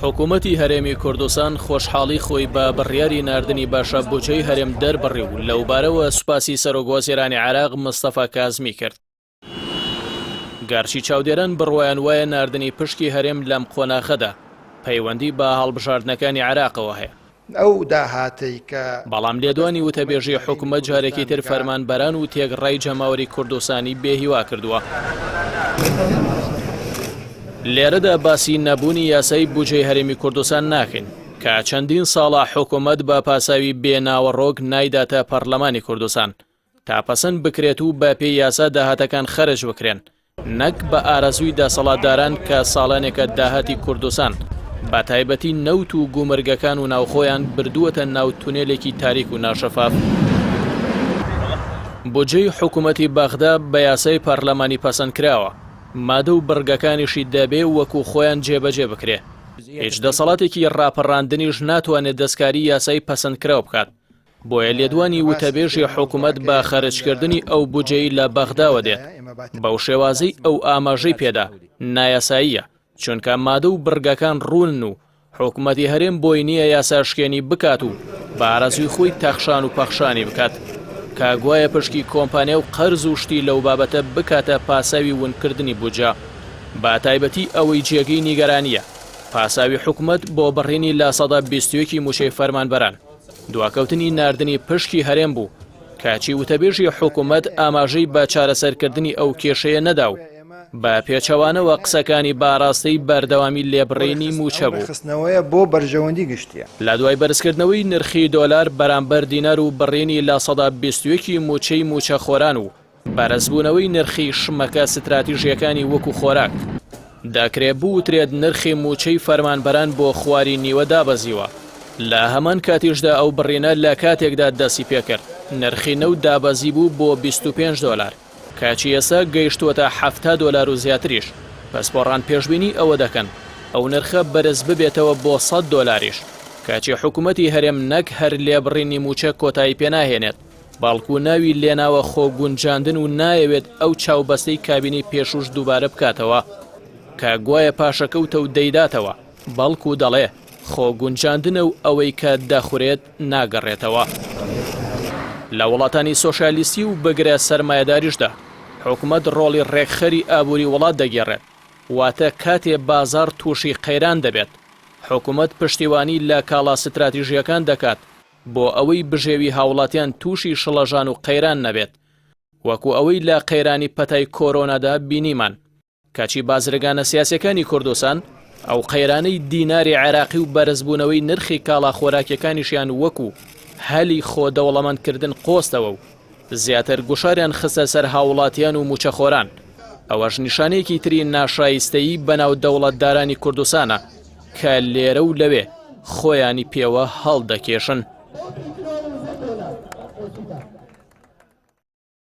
حکوومەتی هەرێمی کوردستان خۆشحاڵی خۆی بە بڕیاری ناردنی بەشە بودجەی هەرێم دەربڕی و لەوبارەوە سوپاسی سەرۆکوەزیرانی عێراق مستەفا کازمی کرد. گەرچی چاودێران بڕوایان وایە ناردنی پشکی هەرێم لەم قۆناغەدا پەیوەندی بە هەڵبژاردنەکانی عێراقەوە هەیە. ئەو داهاتەی کە بەڵام لێدوانی وتەبێژی حکومەت جارێکی تر فەرمانبەران و تێکڕای جەماوەری کوردستانی بێهیوا کردووە. لێرەدا باسی نەبوونی یاسای بودجەی هەرێمی کوردستان ناکەین، کە چەندین ساڵە حکومەت بە پاساوی بێ ناوەڕۆک نایداتە پەرلەمانی کوردستان، تا پەسەند بکرێت و بە پێی یاسا داهاتەکان خەرج بکرێن، نەک بە ئارەزووی دەسەڵاتداران کە ساڵانێکە داهاتی کوردستان بە تایبەتی نەوت و گومرگەکان و ناوخۆیان بردووەتە ناو تونێلێکی تاریک و ناشەفاف. بودجەی حکومەتی بەغدا بە یاسای پەرلەمانی پەسەند کراوە، مادە و بڕگەکانیشی دەبێ وەکو خۆیان جێبەجێ بکرێ، هیچ دەسەڵاتێکی ڕاپەڕاندنیش ناتوانێ دەستکاری یاسای پەسەندکراو بکات، بۆیە لێدوانی وتەبێژی حکومەت بە خەرجکردنی ئەو بودجەی لە بەغداوە دێت بەو شێوازەی ئەو ئاماژەی پێدا نایاساییە، چونکە مادە و بڕگەکان ڕوونن و حکومەتی هەرێم بۆی نییە یاساشکێنی بکات و بە ئارەزووی خۆی تەخشان و پەخشانی بکات کە گوایە پشکی کۆمپانیا و قەرز و شتی لەو بابەتە بکاتە پاساوی ونکردنی بودجە بە تایبەتی ئەوەی جێگەی نیگەرانییە پاساوی حکومەت بۆ بڕینی 21% ی مووچەی فەرمانبەران. دواکەوتنی ناردنی پشکی هەرێم بوو، کەچی وتەبێژی حکومەت ئاماژەی بە چارەسەرکردنی ئەو کێشەیە نەدا و بە پێچەوانەوە قسەکانی بە ئاراستەی بەردەوامی لێبڕینی مووچە بوو. لە دوای بەرزکردنەوەی نرخی دۆلار بەرامبەر دینار و بڕینی 21% ی مووچەی مووچەخۆران و بەرزبوونەوەی نرخی شمەکە ستراتیژییەکانی وەکو خۆراک، دەکرێ بوترێت نرخی مووچەی فەرمانبەران بۆ خواری نیوە دابەزیوە، لە هەمان کاتیشدا ئەو بڕینە لە کاتێکدا دەستیپێکرد نرخی نەوت دابەزیبوو بۆ 25 دۆلار، کەچی ئێستا گەیشتووەتە 70 دۆلار و زیاتریش، پسپۆڕان پێشبینی ئەوە دەکەن ئەو نرخە بەرزببێتەوە بۆ 100 دۆلاریش، کەچی حکومەتی هەرێم نەک هەر لێبڕینی مووچە کۆتایی پێناهێنێت، بەڵکو ناوی لێناوە خۆ گونجاندن و نایەوێت ئەو چاوبەستەی کابینەی پێشووش دووبارە بکاتەوە کە گوایە پاشەکەوتە و دەیداتەوە، بەڵکو دەڵێ خۆ گونجاندنە و ئەوەی کە دەخورێت ناگەڕێتەوە. لە وڵاتانی سۆشیالیستی و بگرە سەرمایەداریشدا حکومەت ڕۆڵی ڕێکخەری ئابووری وڵات دەگێڕێت، واتە کاتێ بازاڕ تووشی قەیران دەبێت حکومەت پشتیوانی لە کاڵا ستراتیژییەکان دەکات بۆ ئەوەی بژێوی هاوڵاتیان تووشی شڵەژان و قەیران نەبێت، وەکو ئەوەی لە قەیرانی پەتای کۆرۆنادا بینیمان. کەچی بازرگانە سیاسیەکانی کوردستان ئەو قەیرانەی دیناری عێراقی و بەرزبوونەوەی نرخی کاڵا خۆراکیەکانیشیان وەکو هەلی خۆ دەوڵەمەندکردن قۆستەوە و زیاتر گوشاریان خستە سەر هاوڵاتیان و موچەخۆران، ئەوەش نیشانەیەکی تری ناشایستەیی بەناو دەوڵەتدارانی کوردستانە کە لێرە و لەوێ خۆیانی پێوە هەڵدەکێشن.